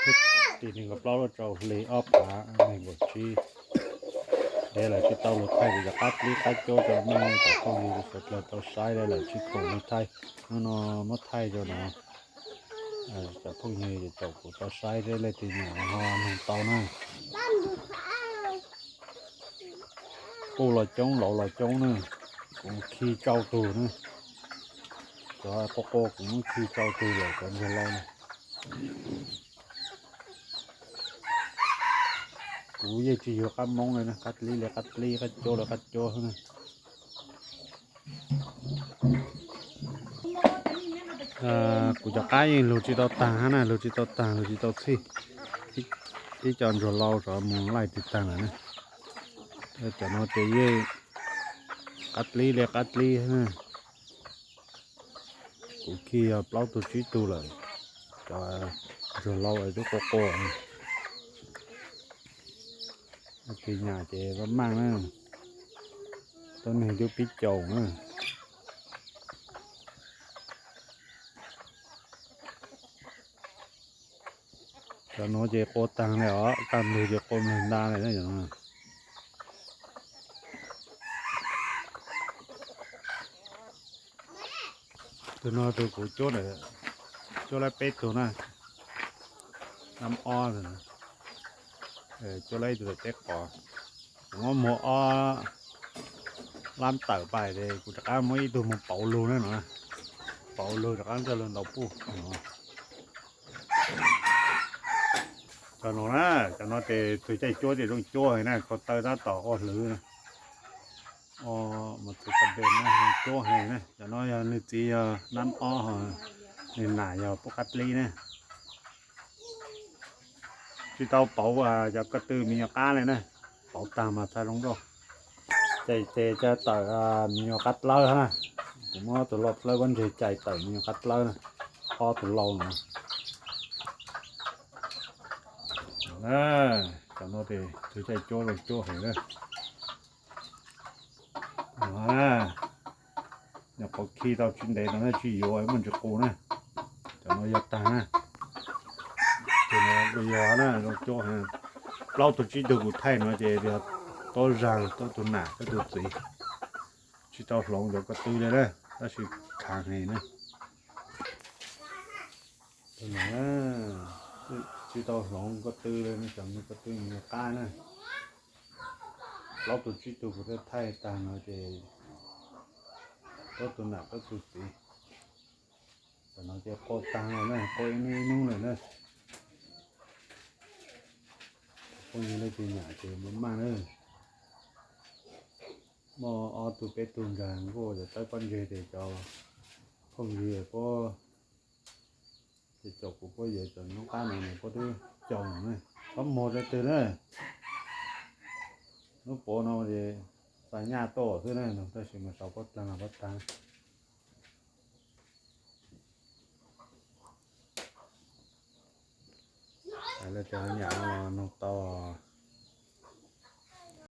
Tim nees nkaum plaub lub rau hli ob phav nees nkaum tsib, es lawv tsis tau los thaij kuv cov qab dlib qab cuab rau nej cov phooj ywg sawv daws tau saib li lawm, tsis khoom los thaij. Hnub no muab thaij rau no, cov phooj ywg caum kuv tau saib thiab leej twg nyiam ho nug tau na. Kuj los coob, laus los coob na, kuv khi tsau tug na. Cov quaj quaj kuv muab khi tsau tug lawm cov ntsuag lau na. Kuv yeej tsis yug qab moob li na, qab dlib li qab dlib, qab cuab li qab cuab na. Kuv cov qab yeej lug tsis tau taag hab na, lug tsis tau taag, lug tsis tau txhij. Ib co ntsuag lau rov mus laij tig taag lawm na. Cov no ces yeej qab dlib li qab dlib na. Kuv khi yog plaub tug tsib tug lawm, cov ntsuag lau es twb quaj quaj. Tig nyam ces maj maj na, tuab neeg twb pib caum na. Cov nuav ces quaj taag li os, taag ntug ces quaj mloog nta li na. Tug no tug kuv cuab, cuab lab peb tug na, nab ob, cuab lab ib tug teb qos. Kuv muab muag ob lab tawm pais ces kuv rov qab muab ib tug mus pauv lug na no, pauv lug rov qab nrog lug ntaus puj. Cov no na, cov no ces tug caij cuab ces zoo cuab heev na, ko taw tab tom ua hlwv na. Mus txug kab npe na, zoo cuab heev na. Cov no yog nwg txiv yog nab ob, nwg nam yog puj qab dlib na. Tsis tau pauv cov ko tw me nyuam qab li na, pauv taag mas txhaj zoo dua. Ces ces caij tawm me nyuam qab dlawb na, kuv muab tug lau dlawb pob ntseg cais tawm me nyuam qab dlawb na, ob tug lau no. Cov no ces tug caij cuab zoo cuab heev na. Nyuam qhuav khi tau tsis ntev no na, tsis yuav muaj ntsis qus na. Cov no yog taag na, ces no yog na, zoo cuab heev. Plaub tug tsib tug kuv thaij no ces yog tuab zag, tuab tug nam, tuab tug txiv. Tsis tau hloov cov ko tw li na, tab sis khaav heev na. Tsis tau hloov ko tw li, cov ko tw me nyuam qab na. Plaub tug tsib tug kuv thaij tag no ces tuab tug nam tuab tug txiv. Tam no ces quaj taag lawm na, quaj ib hnub ib hnub lawm na. Phooj ywg leej twg nyiam ces maj maj na. Muaj ob tug peb tug nrag nkuaj cov tawb pob ntseg ces cov phooj ywg puab ces caum kuv puab yuav cov noob qab no nws puab twb caum na. Txhob muag rau twg na. Lub puav no ces xa nyaj tuaj xwb na, tab sis mas sau pob tag los pob tag. Leej twg ho nyiam no los noog tau.